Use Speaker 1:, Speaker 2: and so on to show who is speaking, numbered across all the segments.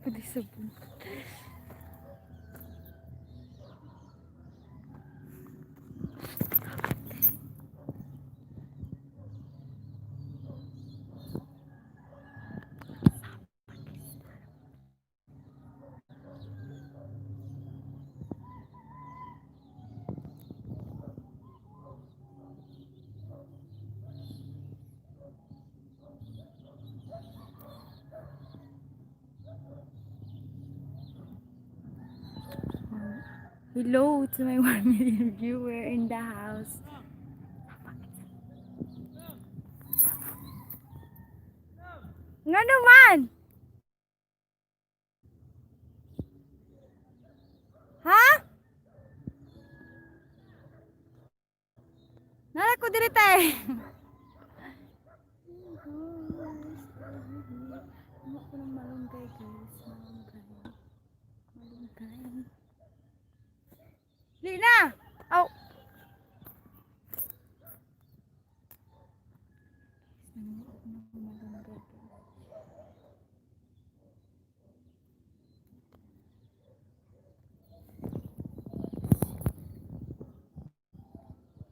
Speaker 1: Ko di sa buntot. Hello to my 1 million viewer in the house. Nga naman? Ha? Nara ko diri te. Kumuha ko ng malunggay, guys. Malunggay. Malunggay. Lina! Aw! Guys, nanguha ako ng malunggay, guys.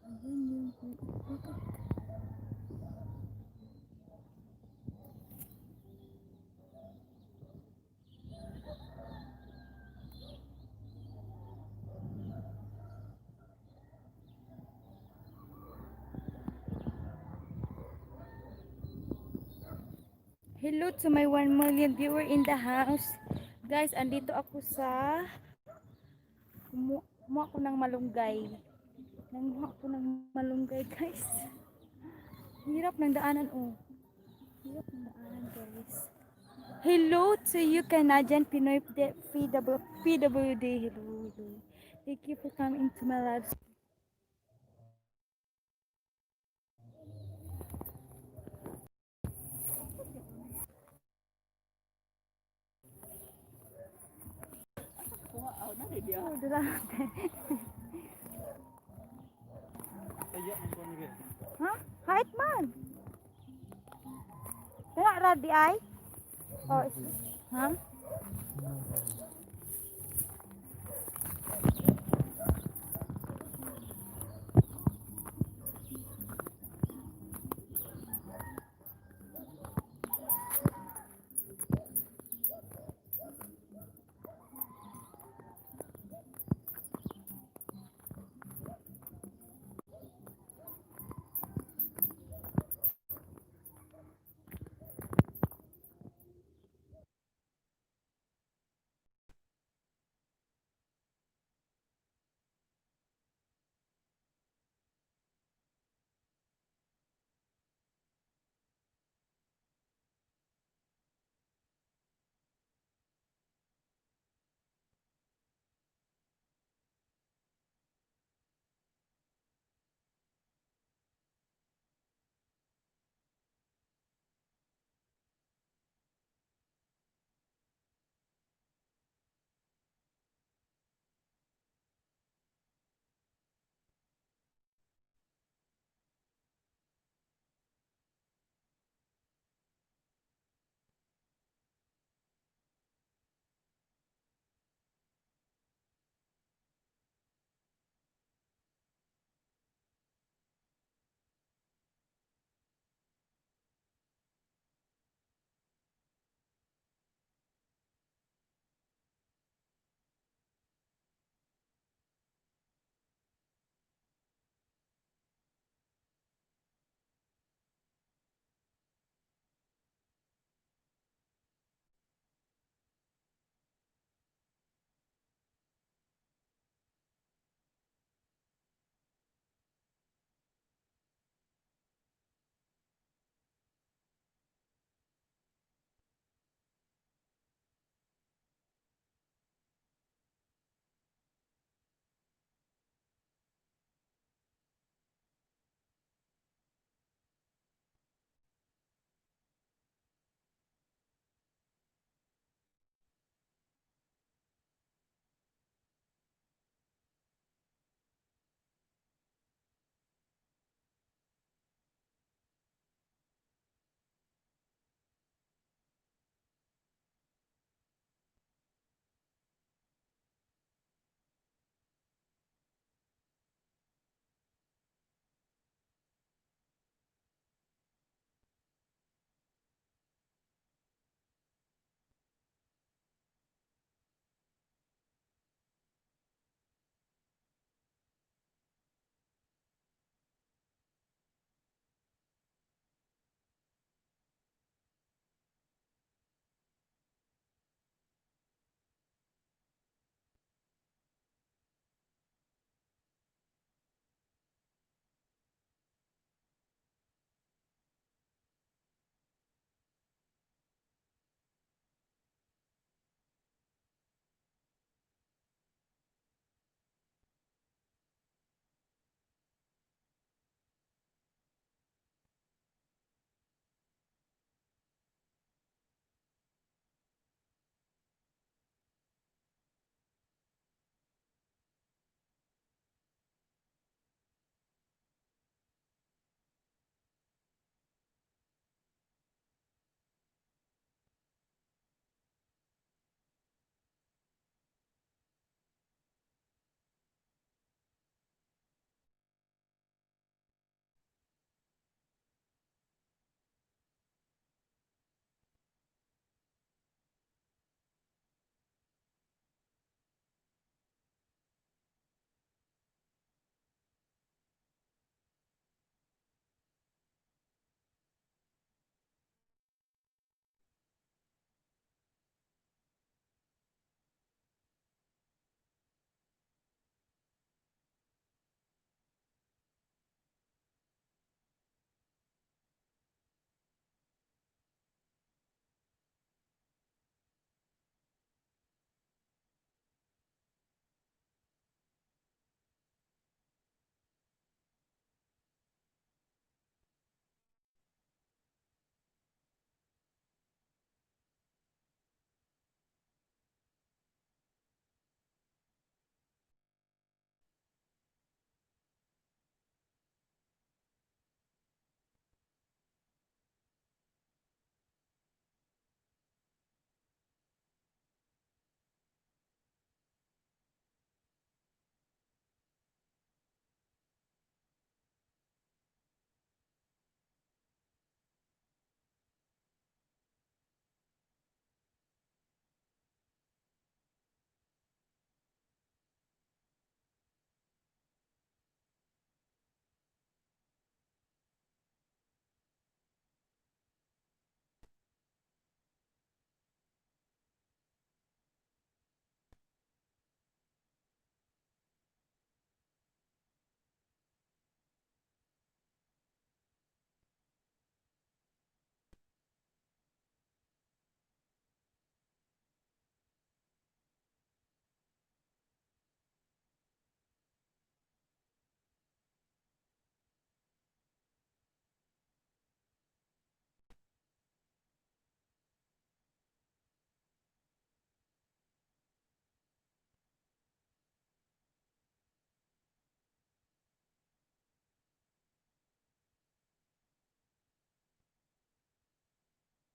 Speaker 1: Ayan yung bakit? Hello to my 1 million viewer in the house. Guys, andito ako sa kumuha ko ng malunggay. Nanguha ko ng malunggay, guys. Hirap ng daanan, oh. Hirap ng daanan, guys. Hello to you, Canadian Pinoy PW, PWD. Hello, hello. Thank you for coming to my live.
Speaker 2: Kuha aw na rin
Speaker 1: Oh, dala.
Speaker 3: Kaya ang kuan rin.
Speaker 1: Ha? Height man. Tara, ready ay? Oh, ha?